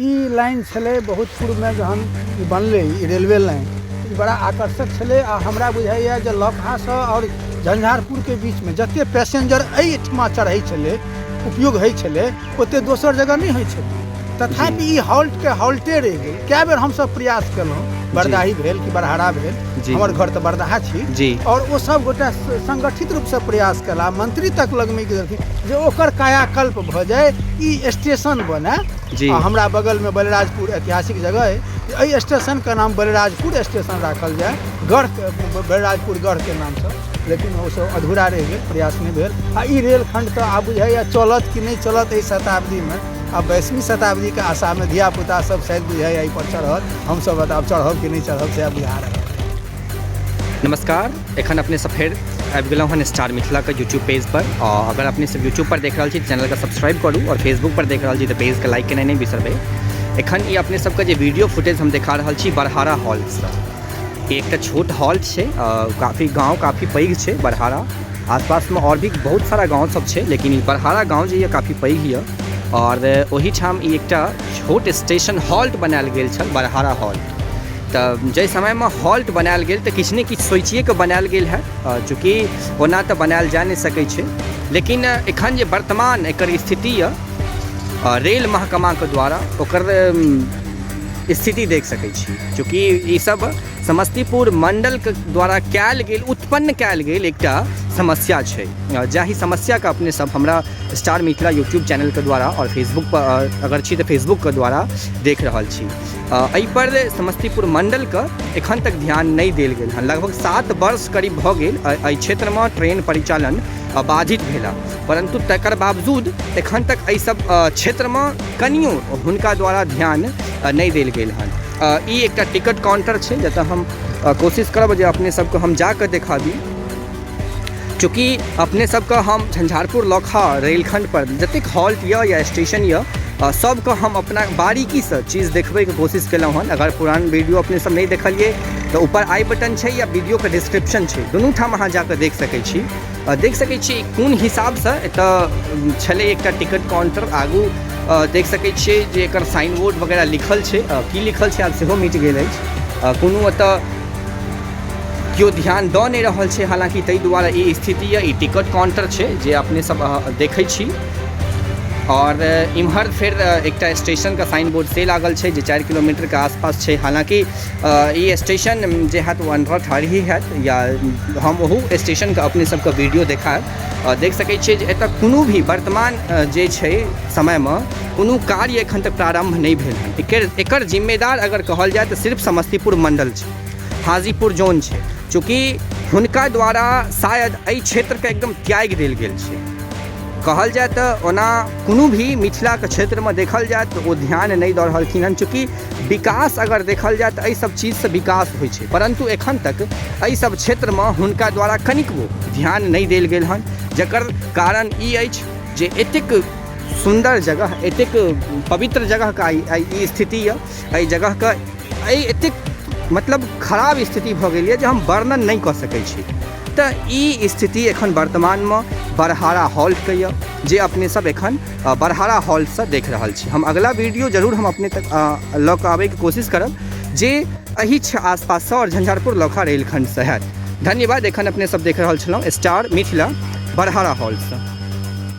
ई line छलै बहुत पूर्वमे जहन ई बनलै ई रेलवे लाइन, ई बड़ा आकर्षक छलै। आ हमरा बुझाइए जे लौकहासँ आओर झंझारपुरके बीचमे जतेक पैसेंजर एहिठमा चढ़ै छलै, उपयोग होइ छलै, ओतेक दोसर जगह नहि होइ छलै। तथापि ई हॉल्टके हॉल्टे रहि गेल। कए बेर हमसब प्रयास केलहुँ, बरदाही भेल कि बरहारा भेल, हमर घर तऽ बरदाहा छी जी। आओर ओ सब गोटा संगठित रूपसँ प्रयास केला, मंत्री तक लगमे गेलखिन जे ओकर कायाकल्प भऽ जाय, ई स्टेशन बनय। जी। आ हमरा बगलमे बलिराजपुर ऐतिहासिक जगह अइ, एहि स्टेशनके नाम बलिराजपुर स्टेशन राखल जाय, गढ़ बलिराजपुर गढ़के नामसँ, लेकिन ओ सब अधूरा रहि गेल, प्रयास नहि भेल। आ ई रेलखण्ड तऽ आब बुझाइए चलत कि नहि चलत एहि शताब्दीमे। आब 22वीं शताब्दीके आशामे धियापुता सब शायद बुझाइए एहिपर चढ़त, हमसब तऽ आब चढ़ब कि नहि चढ़ब से बुझा रहल। नमस्कार, एखन अपने सब फेर आबि गेलहुँ हन स्टार मिथिलाके यूट्यूब पेज पर। आ अगर अपने सब यूट्यूब पर देख रहल छी चैनलके सब्सक्राइब करू और फेसबुक पर देख रहल छी तऽ पेजके लाइक केनाइ नहि बिसरबै। एखन ई अपने सबके जे वीडियो फुटेज हम देखा रहल छी बरहारा हॉलसँ, एकटा छोट हॉल छै, काफी गाँव काफी पैघ छै बरहारा, आसपासमे आओर भी बहुत सारा गाँव सब छै, लेकिन ई बरहारा गाँव जे यऽ काफी पैघ यऽ और ओहिठाम ई एकटा छोट स्टेशन हॉल्ट बनायल गेल छल बरहारा हॉल्ट। तऽ जाहि समयमे हॉल्ट बनायल गेल तऽ किछु ने किछु सोचिएके बनायल गेल हैत, चूँकि ओना तऽ बनायल जा नहि सकै छै, लेकिन एखन जे वर्तमान एकर स्थिति यऽ रेल महकमाके द्वारा ओकर स्थिति देख सकै छी। चूँकि ईसब समस्तीपुर मण्डलके द्वारा कयल गेल उत्पन्न कयल गेल एकटा समस्या छै, जाहि समस्याके अपने सब हमरा स्टार मिथिला यूट्यूब चैनलके द्वारा आओर फेसबुक पर अगर छी तऽ फेसबुकके द्वारा देख रहल छी। एहिपर समस्तीपुर मण्डलके एखन तक ध्यान नहि देल गेल हँ। लगभग 7 वर्ष करीब भऽ गेल एहि क्षेत्रमे ट्रेन परिचालन बाधित भेला, परन्तु तकर बावजूद एखन तक एहि सब क्षेत्रमे कनियो हुनका द्वारा ध्यान नहि देल गेल हँ। ई एकटा टिकट काउंटर छै जतऽ हम कोशिश करब जे अपने सबके हम जाकऽ देखाबी। चूँकि अपने सबके हम झंझारपुर लौकहा रेलखण्ड पर जतेक हॉल्ट यऽ या स्टेशन यऽ सबके हम अपना बारीकीसँ चीज देखबैके कोशिश केलहुँ हँ। अगर पुरान वीडियो अपने सब नहि देखलियै तऽ ऊपर आई बटन छै या वीडियोके डिस्क्रिप्शन छै, दुनू ठाम अहाँ जाकऽ देख सकै छी। देख सकै छी कोन हिसाबसँ एतऽ छलै एकटा टिकट काउंटर, आगू देख सकै छियै जे एकर साइन बोर्ड वगैरह लिखल छै, की लिखल छै आब सेहो मिट गेल अछि। कोनो एतऽ केओ ध्यान दऽ नहि रहल छै, हालाँकि ताहि दुआरे ई स्थिति यऽ। ई टिकट काउंटर छै जे अपने सब देखै छी। आओर इम्हर फेर एकटा स्टेशनके साइन बोर्ड से लागल छै जे 4 किलोमीटरके आसपास छै। हालाँकि ई स्टेशन जे हैत ओ अंधराठाढ़ी हैत, या हम ओहू स्टेशनके अपने सबके वीडियो देखायब। देख सकै छियै जे एतऽ कोनो भी वर्तमान जे छै समयमे कोनो कार्य एखन तक प्रारम्भ नहि भेल हन। एकर जिम्मेदार अगर कहल जाय तऽ सिर्फ समस्तीपुर मण्डल छै, हाजीपुर जोन छै, चूँकि हुनका द्वारा शायद एहि क्षेत्रके एकदम त्यागि देल गेल छै। कहल जाय तऽ ओना कोनो भी मिथिलाके क्षेत्रमे देखल जाय तऽ ओ ध्यान नहि दऽ रहलखिन हन। चूँकि विकास अगर देखल जाय तऽ एहि सब चीजसँ विकास होइ छै, परन्तु एखन तक एहि सब क्षेत्रमे हुनका द्वारा कनिकबो ध्यान नहि देल गेल हन, जकर कारण ई अछि जे एतेक सुन्दर जगह, एतेक पवित्र जगहके आइ ई स्थिति यऽ, एहि जगहके एहि एतेक मतलब खराब स्थिति भऽ गेल यऽ जे हम वर्णन नहि कऽ सकै छी। तऽ ई स्थिति एखन वर्तमानमे बरहारा हॉल्टके यऽ जे अपने सब एखन बरहारा हॉल्टसँ देख रहल छी। हम अगला वीडियो जरूर हम अपने तक लऽ कऽ आबैके कोशिश करब जे एहि आसपाससँ आओर झंझारपुर लौखा रेलखण्डसँ हैत। धन्यवाद। एखन अपने सब देख रहल छलहुँ स्टार मिथिला बरहारा हॉल्टसँ।